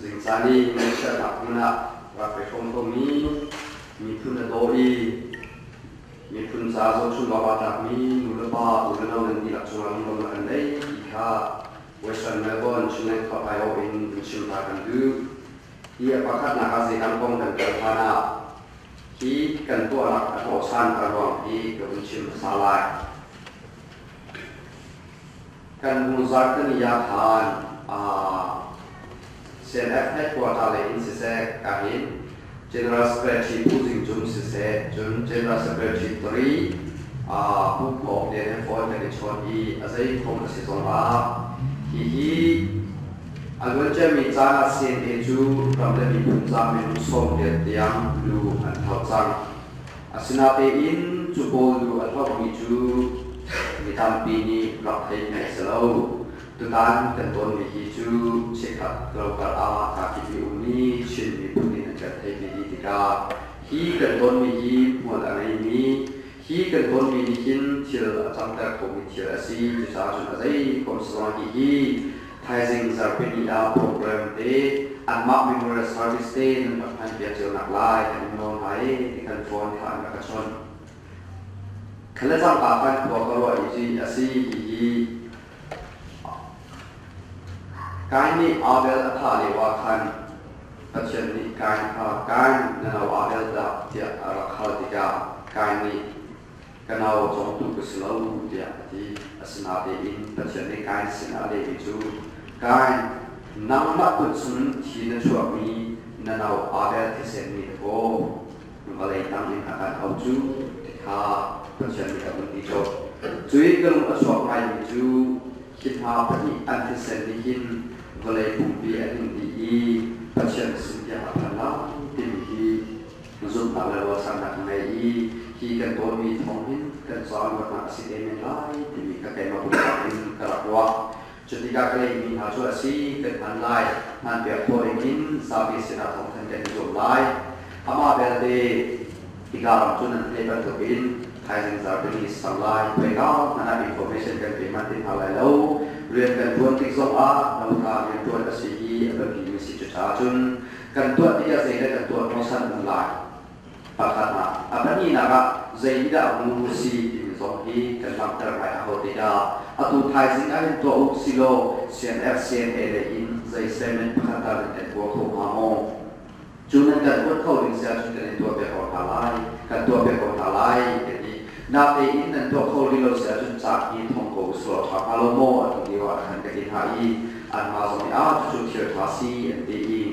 Zingcaan i ngaihchiatnak hmun ah rak i hrawm komi miphun a daw i miphun ca zohchung awk aa tlakmi nu le pa u le nau nan dihlak cungah lunglawmhnak kan nei ti kha Western Melbourne Chinland Club aiawh in in chim hna kan duh. Hi a pakhatnak ah zeidang kong kan kal hlan ah hi kan tuahnak a hnawhchan a ruang hi ka vun chim hmasa lai. Kan hnu zarhteni ah khan CNF headquarter lei in siseh kahin General Secretary Pu Zing Cung siseh cun General Secretary 3 Pu Phawk Lian he phone kan i chawn i a zeikhom a si zongah hihi a luanciami caan ah CNA cu ram le miphun ca minung 80 tiang lu an thau cang. Asinain cu pawl lu a hlohmi cu mi tampi nih rak theihmi a si lo. Tutan kan tonmi hi cu chikkhat tlokal ah kaa kip i ummi Chin miphun in an kan theihmi dih tikah hi kan tonmi hi hmual a ngeimi, hi kan tonmi nih hin thil a canter khomi thil a si. Cucaah cun a zeikom si zongah hihi thaizing zarhpini ah program te anmah memorial service te nan rak hman piak cio nak lai kan in nawl hna i ti kan phone kha an rak ka chawnh. Khala cangka khan khua ka ruah i a si hihi Kain nih Abel a thah lio ah khan Pathian nih Kain kha Kain na nau Abel dah tiah a rak hal tikah Kain nih Ka nau cawngtu ka si lo tiah a ti. Asinain Pathian nih Kain sinah a lehmi cu, Kain, nangmah kut chungin thi na chuahmi na nau Abel thisen nih dakaw vawlei tang in a kan auh cu ti kha Pathian nih a vun ti colh. Cui ka lung a chuak ngaimi cu hi hna pahnih an thisen nih hin vawlei pumpi a hnin dih i Pathian sin tiang a phan lai timi hi Zumhnak le ruahchannak ka ngei i hi kan tawnmi thawng hin kan caah luatnak a si te men lai timi kha keimah pumpak in ka rak ruah. Cutikah ka leimi hna cu a si, kan hman lai, hmanpiak khawh dingin zapi sinah thawngthan kan i zuam lai. Amah belte hika ram cu nan theih bantukin thaizing zarhpini sang lai, khoika hmanh ah information kan pe manh ti hna lai lo. Rian kan ṭuan tik zongah nauta rianṭuan a si hi a biapimi si. Cucaah cun Kan tuah tikah zeidah kan tuah hnawhsan um lai? Pakhat ah, a pahnihnak ah zeidah mu si timi zong hi kan langhter ngai a hau tikah atu thaizing ah hin tuah u silaw CNF CNA lei in zei cement pakhat tal in kan tuah kho hnga maw? Cu nan kan kuat kho ding si ahcun kan in tuah piak ko hna lai, kan tuah piak ko hna lai kan ti. Natein nan tuah kho rih lo si ahcun ca hi thong ko usulaw ṭha hnga lo maw atu lio ah khan ka ti hna i anmah zong nih ah cucu thil ṭha si an ti i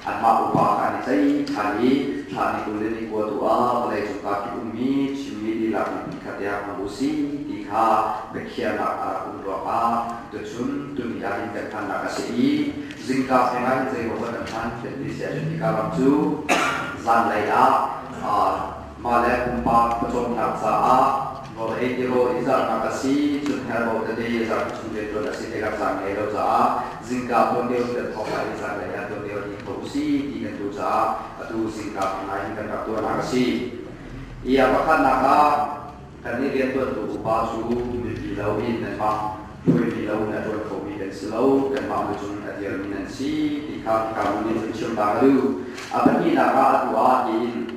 anmah upa kha an i ceih ṭhan i thla ni 20 le ni 9 tu ah vawlei cung kaa kip ummi Chinmi dihlak miphun khat tiang hmang u si ti kha biakhiahnak a rak um ruangah tuchun tuni ah hin kan hmannak a si i zingka theng ah hin zeimaw kan hman kan ti si ahcun hika ram cu zanlei ah Mah le pumpak pawcawmnak caah rawl ei ti rawl i zarhnak a si, cun herhbau tete zarh chung rianṭuan a si tikah caan ngei lo caah zingka tuan deuh in kan thawk lai i zanlei ah tuan deuh in i tho usih ti kan duh caah atu zingka panga hin kan rak tuahnak a si. I a pakhatnak ah kannih rianṭuantu upa cu mipi lo in nanmah hruaimi lo in a ṭuan khomi kan si lo, kanmah lucung a dirmi nan si ti kha hika hmun in vun chim ta ka duh. A pahnihnak ah atu ah tiin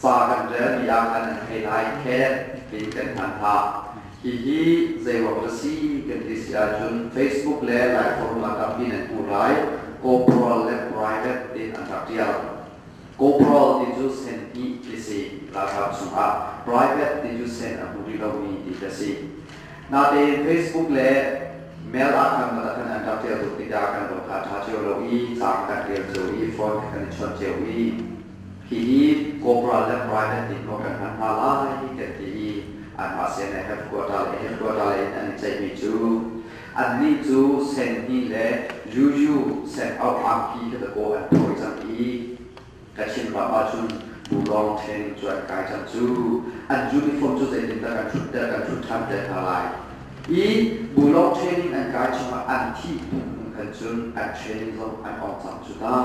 Ca kan relmi ah khan an thei lai khet tiin kan hman hna. Hihi zeiruang a si kan ti si ahcun Facebook le Laiforum ah tampi nan hmuh lai. Corporal le private tiin an rak ṭial. Corporal ti cu sen hnih ti si ralkap chungah, private ti cu sen a hmu rih lomi ti ka si. Natein Facebook le mail ah khan kan an rak ṭial tuk tikah kan lung kha a ṭha cio lo i ca kan rel cio i phone kan i chawnh cio i hihi corporal le private ti maw kan hman hna lai kan ti i anmah sin le headquarter le headquarter in an i ceihmi cu annih cu sen hnih le yuyu sen auh angki kha dakaw an thawi cang i Kachin ram ahcun bulawng training cu an kai cang cu. An uniform cu zeitindah kan ṭhutter kan ṭhut ṭhan te hna lai. I bulawng training an kai chungah an thih hnu khan cun an training zong an ong cang cu ta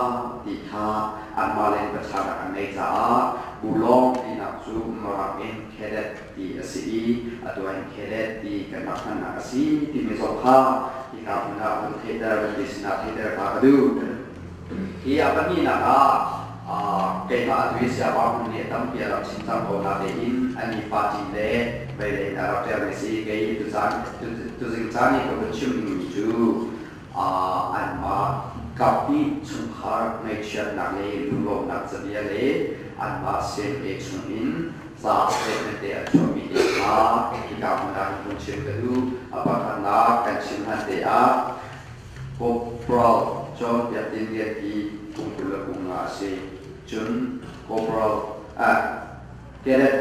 ti kha anmah le biachahnak an ngei caah bulawng tinak cu Mirang in cadet ti a si i atu ah hin cadet ti kan rak hmannak a si timi zong kha. Hika hmun ah vun theihter, van ti sinah theihter ta ka duh. Hi a pahnihnak ah keimah atu hi Siapa hmun nih tampi a rak chim cang ko natein ani party le vei in a rak ṭialmi si. Kei tuzaan tuzing caan i ka vun chim dingmi cu anmah kaphnih chungkhar ngaihchiatnak le lunglawmhnak cabia le anmah CNA chungin ca statement te an chuahmi te kha hika hmun ah hin vun chim ka duh. A pakhatnak kan chim hlan te ah Corporal John Biak Tin Lian hi kum 25 a si. Cun Corporal Cadet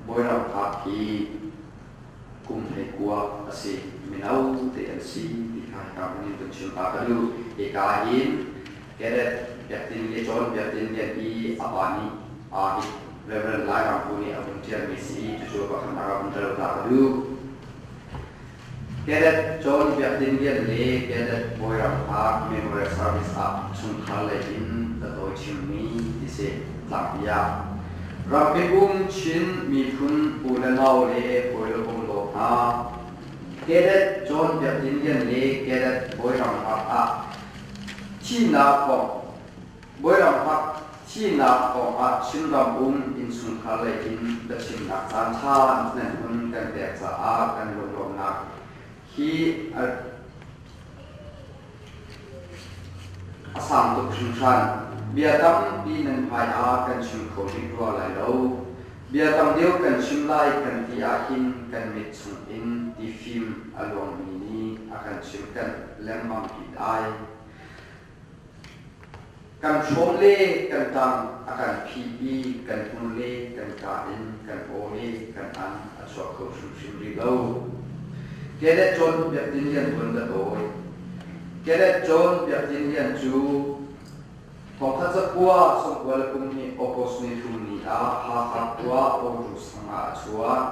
Bawiram Hak hi kum 19 a si. Mino te an si ti kha hika hmun in vun chim ta ka duh. Hika hin Cadet Biak Tin Lian John Biak Tin Lian i a pa nih hi Reverend Lai Ram Pu nih a vun ṭialmi si. Cucu pakhatnak ah vun ṭial ta ka duh. Cadet John Biak Tin Lian le Cadet Bawi Ram Hak Memorial Service ah chungkhar lei in tatawi chimmi ti si tlangpi ah rampi um Chin miphun u le nau le hawi le kom dawt hna. Cadet John Biak Tin Lian le Cadet Bawi Ram Hak ah thihnak kong Bawi Ram Hak thihnak kong ah Chinram um innchungkhar lei in biachimnak caanṭha nan hun kan pek caah kan lunglawmhnak hi a sang tuk hringhran. Bia tampi nan hmai ah kan chim kho rih rua lai lo. Bia tam deuh kan chim lai kan ti ahhin kan mit chungin tifim a luangmi nih a kan chimkanh lengmang bik ai. Kan hrawm le kan ṭang a kan phih i kan hmur le kan kaa in kan aw le kan an a chuak kho hrimhrim rih lo. Cadet John Biak Tin Lian tuan ka tawi. Cadet John Biak Tin Lian cu 1992 August ni thum ni ah Hakha khua Awtu sang ah a chuak.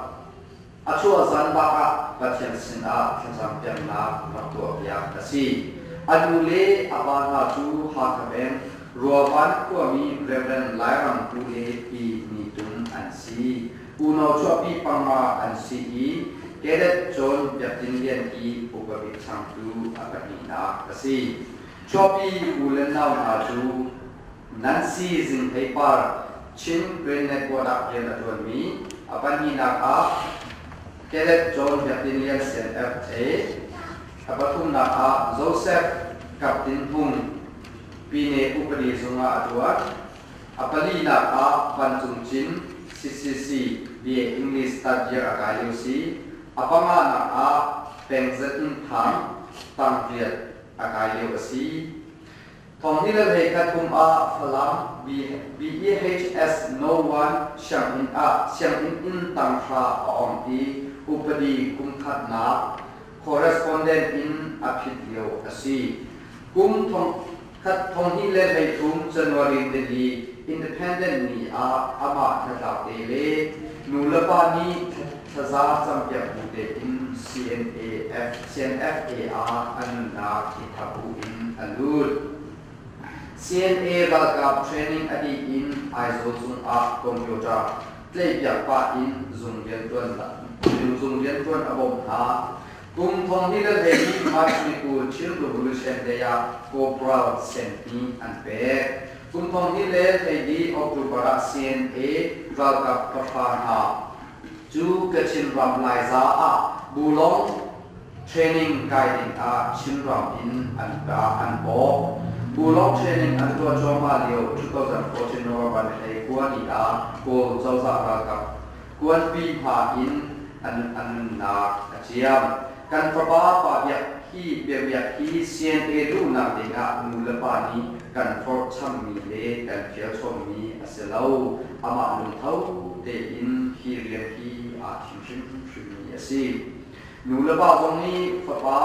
A chuah zan bak ah Pathian sinah thlacam piaknak rak tuahpiak a si. A nu le a pa hna cu Hakha peng Ruavan khuami Rev. Lairam Pu le Pi Ni Tum an si. Unau chuahpi panga an si i Cadet John Biak Tin Lian hi upa bik changtu a pahnihnak a si. Chuahpi u le nau hna cu Nancy Zing Hlei Par, Chin Green Network ah rian a ṭuanmi, a pahnihnak ah Caleb John Biak Tin Lian CNFA, a pathumnak ah Joseph Kap Tin Hmung, Pine upadi zung ah a ṭuan, a palinak ah Van Cung Cin, CCC, BA English third year a kai lio si, a panganak ah Peng Zet In Thang, tang riat a kai lio a si. Thawng ni le hleikhat kum ah Falam BEHS No. 1 sianginn ah sianginn inn tanghra a ong i upadi kum khatnak correspondent in a phit lio a si. Kum thongkhat 2023 January nili Independent ni ah amah hnatlak te le nulepa nih thlaza campiak bu tein CNAF CNFA ah a nunnak i thap bu in a lut. CNA ralkap training a dih in Aizawl zung ah computer tlaihpiak pah in zung rianṭuan zung rianṭuan a bawmh hna. Kum 2012 March ni 20 Chin Revolution Day ah Corporal senhnih an pek. Kum 2012 October ah CNA ralkap pahra hna cu Kachin ram Laiza ah bulong training kai ding ah Chinram in an an bawk. Bulong training an tuah cuahmah lio 2014 November ni 29 ni ah Kawl cozah ralkap kuanpi hna in an an nunnak a ciam. Kan fapa pa biak hi biakbiak hi CNA duhnak ding ah nu le pa nih kan forh chammi le kan fial chommi a si lo. Amah lungtho tein hi rian hi aa thim hrimhrimmi a si. Nu le pa zong nih fapa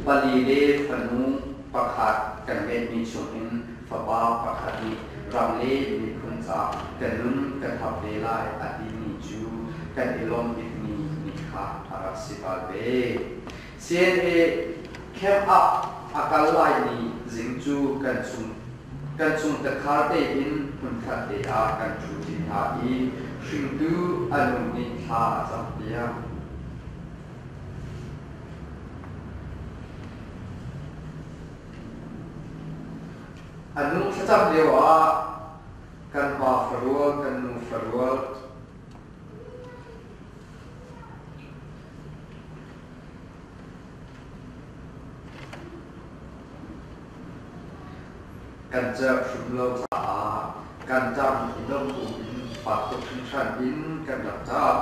pali le fanu pakhat kan ngeihmi chungin fapa pakhat nih ram le miphun ca kan nun kan hap ve lai a timi cu kan i lawm bikmi ni kha a rak si bal ve. CNA camp ah a kal laimi zing cu kan chung kan chung takhar tein hmunkhat te ah kan ṭhu ṭi hna i hringtu a nu nih thla a campiak. A nu thlacam lioah kan pa farual, kan nu farual, kan cerh hrim lo caah kan ṭang i dong buin fak tuk hringhran in kan rak ṭap.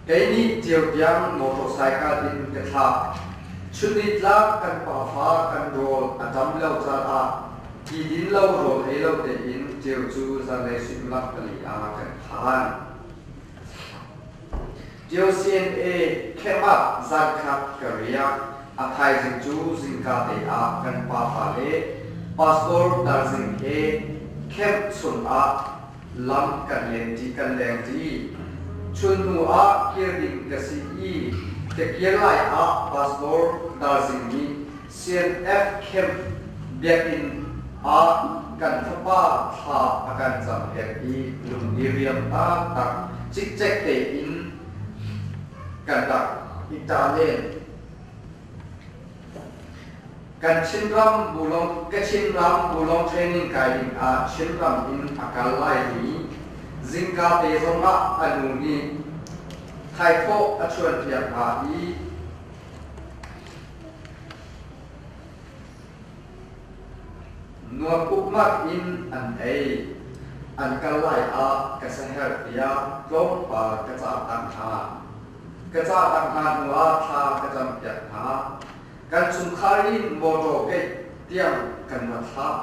Kei nih cio tiang motorcycle in ka thlah. Chunnitlak kan pafa kan rawl a ṭam lo caan ah ti din lo rawl ei lo tein cio cu zanlei suimilam pali ah kan phan. Cio CNA camp ah zankhat ka riak. A thaizing cu zingka te ah kan pafa le Pastor Darzing he camp chungah lam kan lengṭi kan lengṭi. Chun hnu ah kir ding ka si i ka kir lai ah Pastor Darzing nih CNF camp biakinn ah kan fapa thla a kan campiak i lung i riam taktak cikcek tein kan rak i ṭah len. Kan Chinram bulong Kachinram bulong training kai ding ah Chinram in a kal lai i zingka te zongah a nu nih thaithawh a chuanpiak hna i nuam ukmak in an ei. An kal lai ah ka saherh tiah tlawmpal ka cah tang hna. Ka cah tang hna hnu ah thla ka campiak hna. Kan chungkhar in motor gate tiang kan va thlah.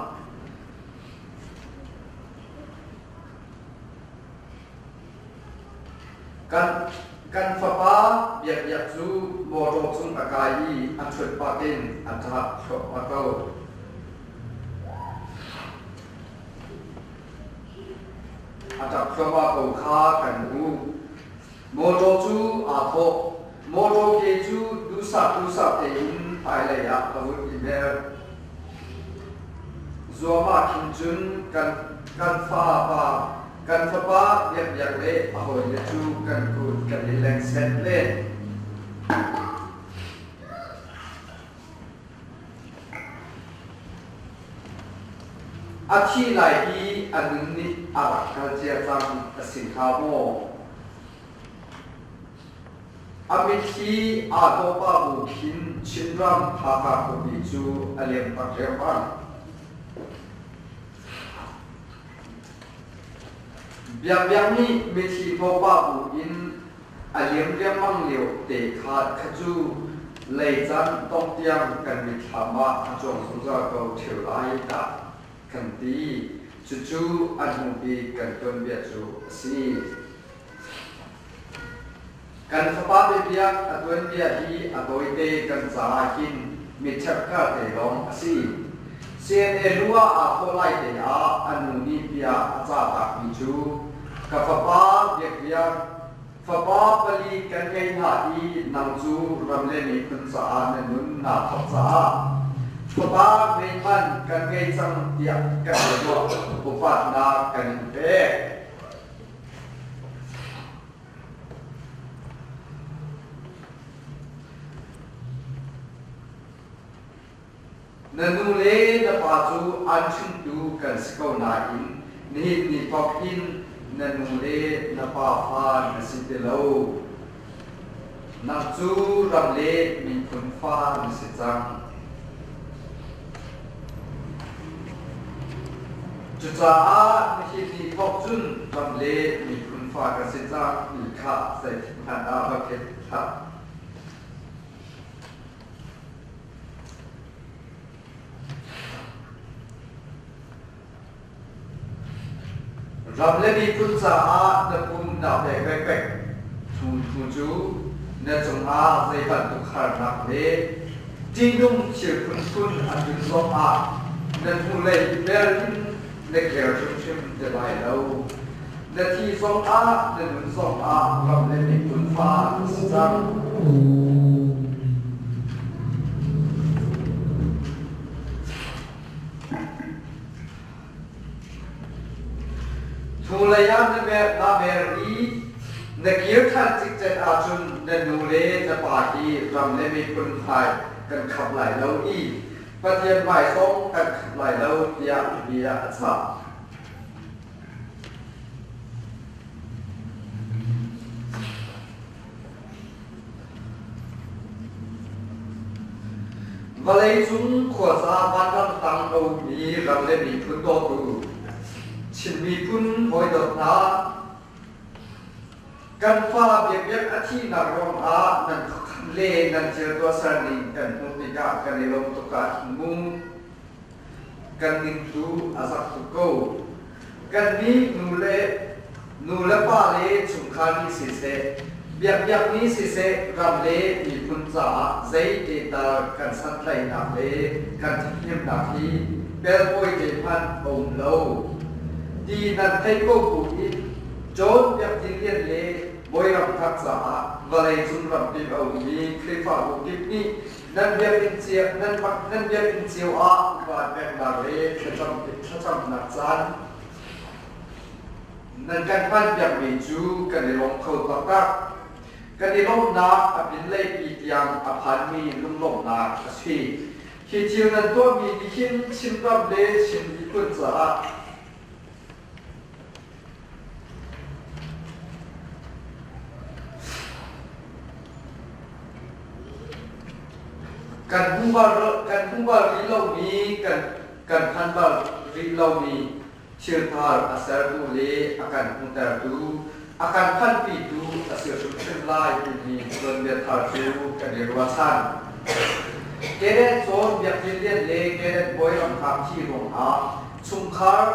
Kan fapa Biakbiak cu motor cung a kai i a ṭhut pah in a ṭah thluahmah ko. A ṭap thluahmah ko kha kan hmuh. Motor cu aa thawh. Motor ke cu duhsah duhsah tein hmailei ah a vun i mer. Zuam ah khin cun kan fa pa kan fapa Biakbiak le a hawile cu kan kut kan i lengset len. A thi lai i a nun nih a rak kal cia cang a si hnga maw? A mitthli aa hnawhpah bu khin Chinram Hakha khuapi cu a liam tak riangmang. Biakbiak nih mitthli hnawhpah bu in a liam riangmang lio te kha kha cu lei caan tong tiang kan mitthlam ah a cuang zungzal ko ṭheo lai dah kan ti. Cucu a hnu bik kan tuanbia cu a si. Kan fapa biabiak a tuanbia hi a tawite kan caah hin miṭhepkar te lawng a si. CNA lu ah aa thawh lai te ah a nu nih bia a cah takmi cu ka fapa biakbiak fapa pali kan ngei hna i nang cu ram le miphun caah na nun naa thawk caah fapa ngei man kan ngei cang tiah kan ruah upatnak kan in pek. Na nu le na pa cu aan hringtu kan si ko nain nihin ni thawk hin na nu le na pa fa na si ti lo. Nang cu ram le miphun fa na si cang. Cucaah nihin ni thawk cun ram le miphun fa ka si cang ti kha zeitik hmanh ah va philh hlah. Ram le miphun caah na pum naa pek pekpek thu thu cu na cungah zei bantuk harnak le ṭihnung thil phunphun a tlun zongah na hnulei bel in na ker hrimhrim ti lai lo. Na thi zongah na nun zongah ram le miphun fa na si cang. Hnulei ah na mer i Na kir ṭhan cikcek ahcun na nu le na pa hi ram le miphun hmai kan khap lai lo i Pathian hmai zong kan khap lai lo tiah bia a chah. Vawleicung khuaza vanram tang a ummi ram le miphun dawtu Chin miphun hawidawt hna, kan fa Biakbiak a thihnak ruangah nan khuakhan le nan thil tuahser ning kan hmuh tikah kan i lawm tuk ah hin mu. Kan ning tu a zak tuk ko. Kannih nu le nu le pa le chungkhar nih siseh, biakbiak nih siseh ram le miphun caah zei te tal kan santlaihnak le kan ṭhathnemnak hi pelpawi te hmanh a um lo ti nan theih ko bu in John Biak Tin Lian le Bawi Ram Thak caah vawleicung ramkip a ummi Khrihfabu kip nih nan biakinn cio nan nan biakinn cio ah upa peknak le thlacam thlacamnak caan nan kan hmanpiakmi cu kan i lawm kho taktak. Kan i lawmhnak a pinlei pi tiang a phanmi lunglawmhnak a si. Hi thil nan tuahmi nih hin Chinram le Chin miphun caah Kan hmu bal kan hmu bal rih lomi kan kan phan bal rih lomi thilthar a sertu le a kan hmuhtertu a kan phanpitu a si hrimhrim lai timi tuanbia thar cu kan i ruahchan. Keret cawn Biakinn Lian le Keret Bawi Ramkhak thi ruangah chungkhar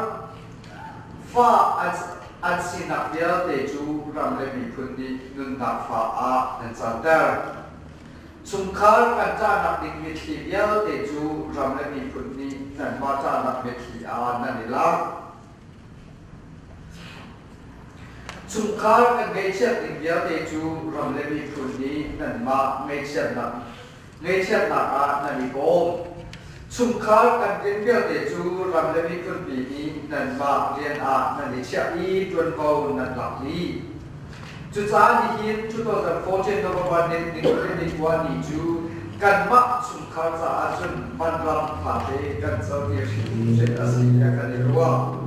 Fa an sinak vialte cu ram le miphun nih nunnak fa ah nan canter. Chungkhar kan ṭahnak ding mitthli vialte cu ram le miphun nih nanmah ṭahnak mitthli ah nan i lak. Chungkhar kan ngaihchiat ding vialte cu ram le miphun nih nanmah ngaihchiatnak Ngaihchiatnak ah nan i bawm. Chungkhar kan rian vialte cu ram le miphunpi nih nanmah rian ah nan i chiah i ṭuanvo nan lak dih. Cucaah nihin 2014 November ni ni ni cu kanmah chungkhar caah cun vanram fate kan co ti hrimhrim a si tiah kan i ruah.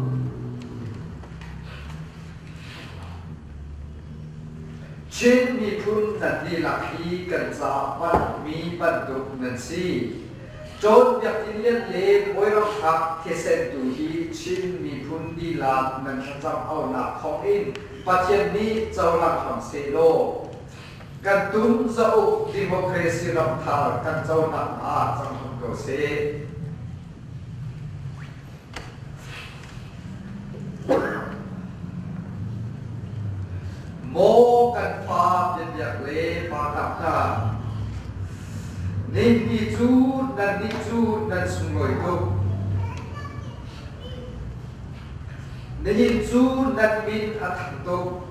Chin miphun nan dihlak hi kan caah hmanmi bantuk nan si. Cawn Biakinn Lian le Bawi Ramkhak thisen tu hi Chin miphun dihlak nan thlacam aunak thawngin Pathian nih cohlang hram sehlaw kan tum zauk democracy ramthar kan cohlang ah cang hram ko seh. Maw kan fa biabiak le pa kap hna, Ningpi cu nannih cu nan sunglawi tuk. Nihin cu nan min a thang tuk.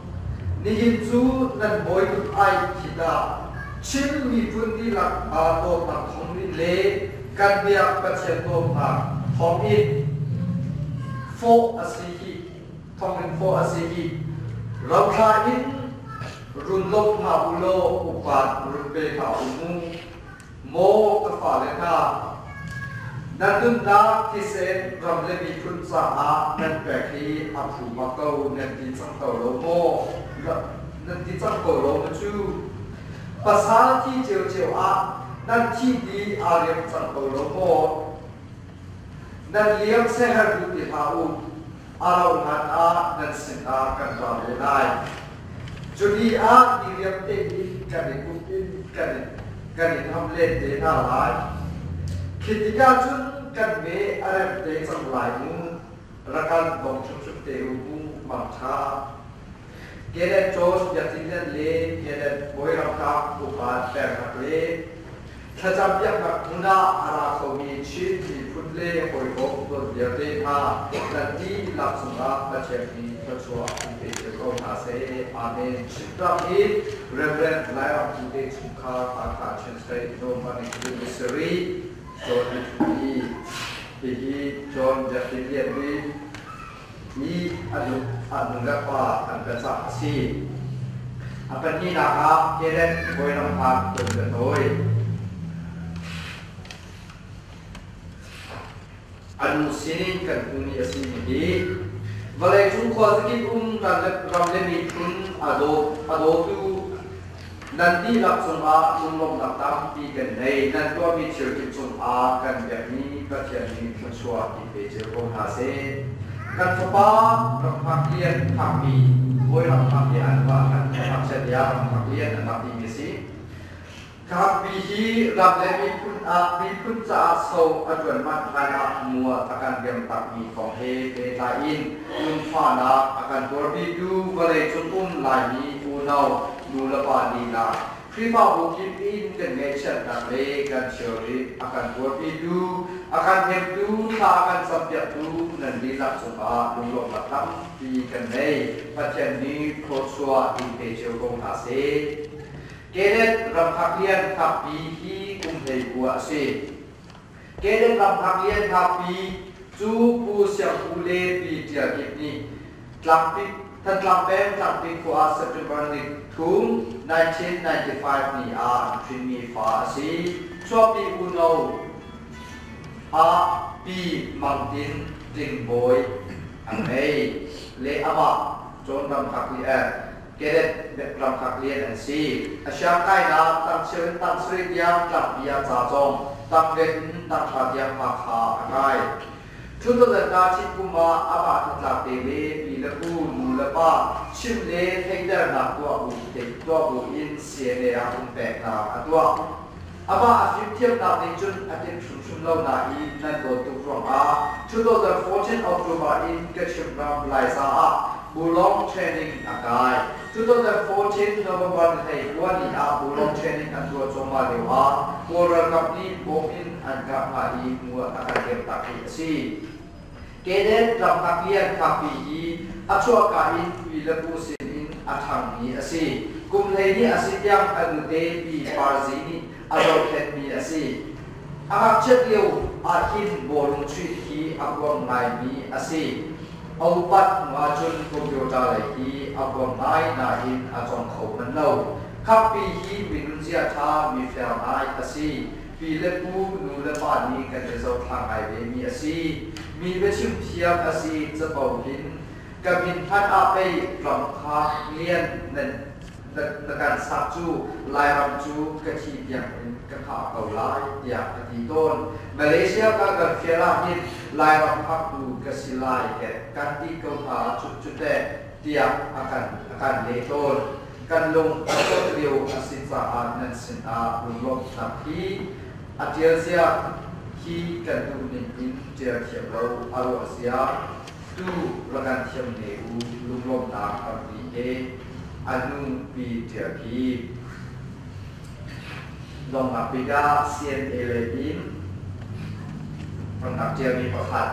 Nihin cu nan bawi tuk ai khi dah. Chin miphun dihlak aa dawtnak thawngin le kan biak Pathian dawtnak thawngin fawh a si hi thawngin fawh a si hi rauthla in run lawmh hna u law upat run pe hna u mu. Maw ka fale hna, nan nunnak thisen ram le miphun caah nan pek hi a phu bak ko nan ti cang ko lo maw? Nan ti cang ko lo maw cu? Pasal thi ciocio ah nan thi di aa riam cang ko lo maw? Nan liam seher duh ti hlah u, a rauh hlan ah nan sinah kan ra ve lai. Cu ni ah diriam tein kan i kup in kan i kan i ham len te hna lai. Khi tikah cun kan me a rem te cang lai mu, rakan bong hrimhrim te u mu mangṭha. Kelet George Biakinn le Kelet Bawi Ramkap upa peknak le thlacam biaknak hmun ah a ra khomi Chin miphun le hawikom dawt vialte hna nan dihlak cungah Pathian nih thluachuah in pe cio ko hna seh. Amen. Chinram hi Reverend Lairam Pu te chungkhar Hakha Chin State Norman Missouri John Mithu hihi John Biakinn Lian hi i a nu le pa an biacah a si. A pahnihnak ah Cadet Bawi Ram Hngak tuanbia tawi. A nu sinin kan hmuhmi a simi hi vawleicung khuazakip um ram le miphun a dawtu nan dihlak cungah lunglawmhnak tampi kan nei. Nan tuahmi thil kip cungah kan biakmi Pathian nih thluachuah in pe cio ko hna seh. Kan fapa Ramhngak Lian Phakpi, Bawi Ramhngak hi an vah kan ngakchia tiah Ramhngak Lian an rak timi a si. Kahpi hi ram le miphun ah miphun caah so a ṭuan manh hlan ah mual a kan riam takmi kong he pehtlai in lungfahnak a kan tuarpitu vawleicung um Laimi unau nulepa lila Khrihfabu kip in kan ngaihchiatnak le kan thilri a kan tuarpitu, a kan hnemtu, thla a kan campiaktu nan dihlak cungah lunglawmhnak tampi kan nei. Pathian nih thluachuah in pe cio ko hna seh. Kelet ramhak lian fakpi hi kum 19 a si. Kelet ramhak lian fakpi cu Pu Siang Pu le Pi Ṭial Kip nih Tlangpi Thantlang peng Tlangpi khua ah September ni thum 1995 ni ah an hrinmi fa a si. Chuahpi uno ah Pi Mang Tin Tling Bawi an ngei. Le amah Cawn Ramhak nih Cadet ramkhak lian an si. A siang kainak tangcheu in tangsarih tiang tlangpi ah ca cawng, tangriat in tanghra tiang Hakha a kai. 2000 thit kum ah amah hnatlak te le pi le pu, nu le pa chim le theihternak tuah bu tuah bu in CNA ah pumpeknak a tuah. Amah a fimthiamnak nih cun a timh hrimhrim lo nain nan dawt tuk ruangah 2014 October in Kachin ram Laiza ah Bulong training a kai. 2014 November ni 29 ni ah Bulong training an tuah cuahmah lio ah Kawl ralkap nih bom in an kah hna i mual a kan liam tak hi a si. Cadet ramhak lian fakpi hi a chuahka in pi le pu sin in a ṭhangmi a si. Kum 12 a si tiang a nute Pi Par Zi nih a zohkhenhmi a si. A ngakchiat lio ahhin bawlung chuih hi a huam ngaimi a si. A upat hnu ahcun computer lei hi a huam ngai nain a cawng kho manh lo. Khakpi hi minunzia ṭha mi fel ngai a si. Pi le pu, nu le pa nih kan i zohthla ngai vemi a si. Mi biachim thiam a si capo hin ka min hmanh ah pei ram kha lian nan na kan sak cu Lairam cu ka thi tiang in ka khah ko lai tiah ka ti tawn. Malaysia ka kan fial ah hin Lairam phaktu ka si lai kan ti ko hna cut cu teh tiah a kan leh tawn. Kan lung a thawt lio a si caah nan sinah lunglawmhnak hi a ṭial zia hi kan duh ning in ṭial thiam lo a ruah zia tu rak kan thiam ne u. Lunglawmhnak tampi he a nu pi ṭial hi dongnak bik ah CNA lei in rak ṭialmi pakhat.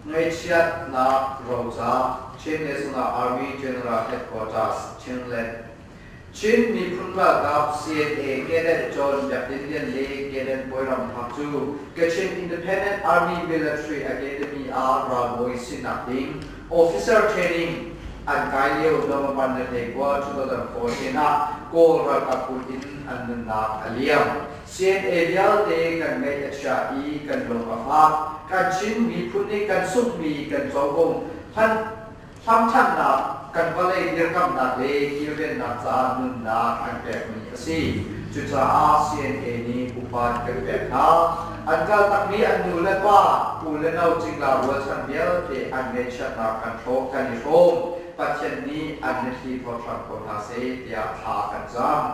Ngaihchiatnak roca Chin National Army General Headquarters, Chinland. Chin miphun ralkap CNA Cadet John Biakinn Lian le Cadet Bawi Ram Hngak cu Kachin Independent Army Military Academy ah ralbawi sinak ding officer training an kai lio November ni 29, 2014 ah Kawl ralkap kut in an nunnak a liam. CNA vialte kan ngaih a chia i kan lung a fak. Kan Chin miphun nih kan sunghmi kan covo hlamṭhannak, kan vawlei dirkamnak le kilvennak caah nunnak an pekmi a si. Cucaah CNA nih upat kan pek hna. An kaltakmi an nu le pa, u le no cingla rualchan vialte an ngaihchiatnak kan hrawh kan i hrawm. Pathian nih an mitthli thawt hram ko hna seh tiah thla kan cam.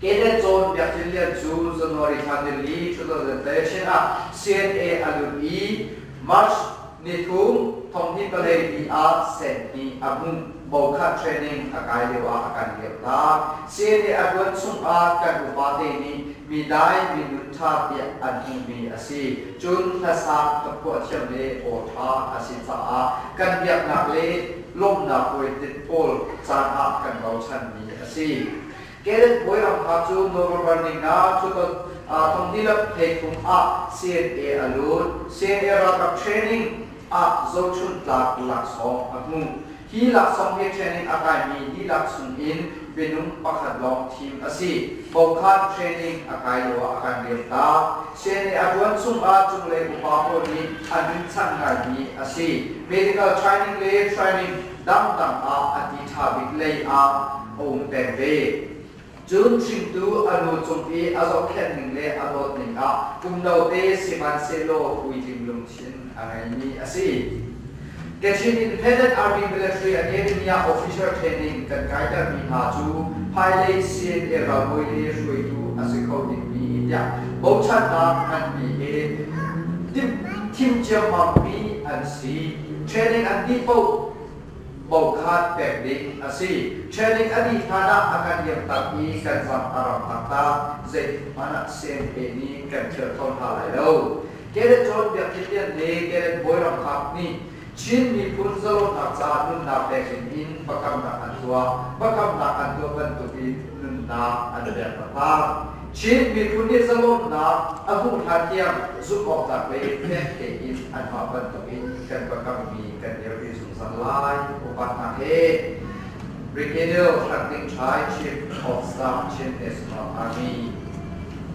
Cadet Cawn Biakinn Lian cu January thla nili 2013 ah CNA a lut i March ni thum thonghnih palei ni ah senhnih a hmuh. Bokhat training a kai lio ah a kan liam tak. CNA a tuan chung ah kan upa te nih mi dai mi nun ṭha tiah an hmuhmi a si. Cun hlasak ka phuah thiam le aw ṭha a si caah kan biaknak le lawmhnak puai pawl caan ah kan bochanmi a si. Cadet Bawi Ram Hngak cu November ni nga thonghnih le 33 ah CNA a lut. CNA ralkap training ah zohchunh tlak laksawng a hmu. Hi laksawng hi training a kaimi dihlak chungin minung pakhat lawng thim a si. Bokhan training a kai lo ah a kan liam ta. CNA a ṭuan chungah cunglei upa pawl nih an rinchanh ngaimi a si. Medical training le training dangdang ah a ti ṭha bik lei ah a um peng ve. Cun hringtu a nu cung i a zohkhenh ning le a dawt ning ah kum note sihmanhsehlaw puitling lungthin a ngeimi a si. Kachin Independent Army Military Academy ah officer training kan kaitermi hna cu hmailei CNA ralbawi le hruaitu a si kho dingmi tiah bochannak nganpi he thim ciammammi an si. Training an dih paoh bokhat pek ding a si. Training a dih hlan ah a kan liamtak i kan zam a ram taktak. Zeitikhmanh ah CNA nih kan thil kho hna lai lo. Cadet John Biak Khin Lian le Cadet Bawi Ram Khak nih Chin miphun zalonnak caah nunnak pek ding in biakamnak an tuah. Biakamnak an tuah bantukin nunnak an pek taktak. Chin miphun nih zalonnak a hmuh hlan tiang zumhawktlak le fek tein anmah bantukin kan biakammi kan dirpi zungzal lai. Upatnak he Brigadier Franklin Chai, Chief of Staff, Chin National Army.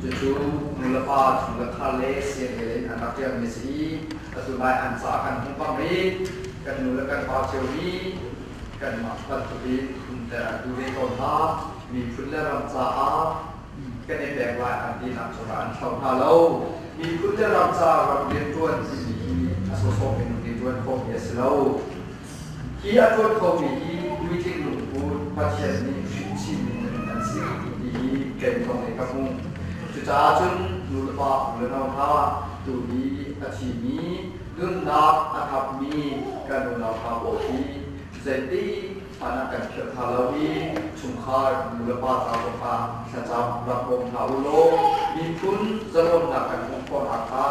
Cucu nulepa chung le khar le CNA in an rak ṭialmi a si i atu lai an ca kan hmuh bang i kan nu le kan pa cio nih kanmah bantukin umter an duh ve tawn hna. Miphun le ram caah kan i pek lai an tinak cungah an thlo hna lo. Miphun le ram caah ram rianṭuan timi hi a sawsawh minung nih ṭuan khawhmi a si lo. Hi a ṭuan khomi hi puitling lungput Pathian nih hrin chinmi minung an si ti hi kei thawng in ka hmuh. Cucaah cun nulepa u le nau hna, tu hi a thimi, nunnak a thapmi kan unau hna pawl hi zeitik hmanh ah kan philh hna lo i chungkhar nulepa ca zongah thlacam rak bawm hna u law miphun zalonnak kan hmuh khawh nakhnga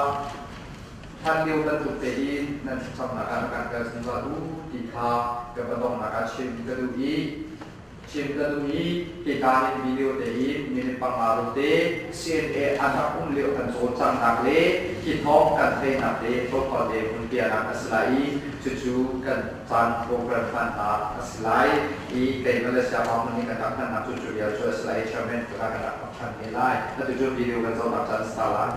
Hlanlio bantuk tein nan thlacamnak ah na kan kal zungzal u ti kha ka va donghnak ah chim ka duh i chim ka duh i hika hin video tein minute 5 rote CNA an rak um lio kan cawlcanghnak le hi thawng kan theihnak te tlawmpal te hun piahnak a si lai i cucu kan caan program hmannak a si lai i kei Malaysia pa hmun nih kan rak hmannak cu cu vial cu a si lai i chairman ka kan rak than te lai. Atu cu video kan zohnak caan a si ta lai.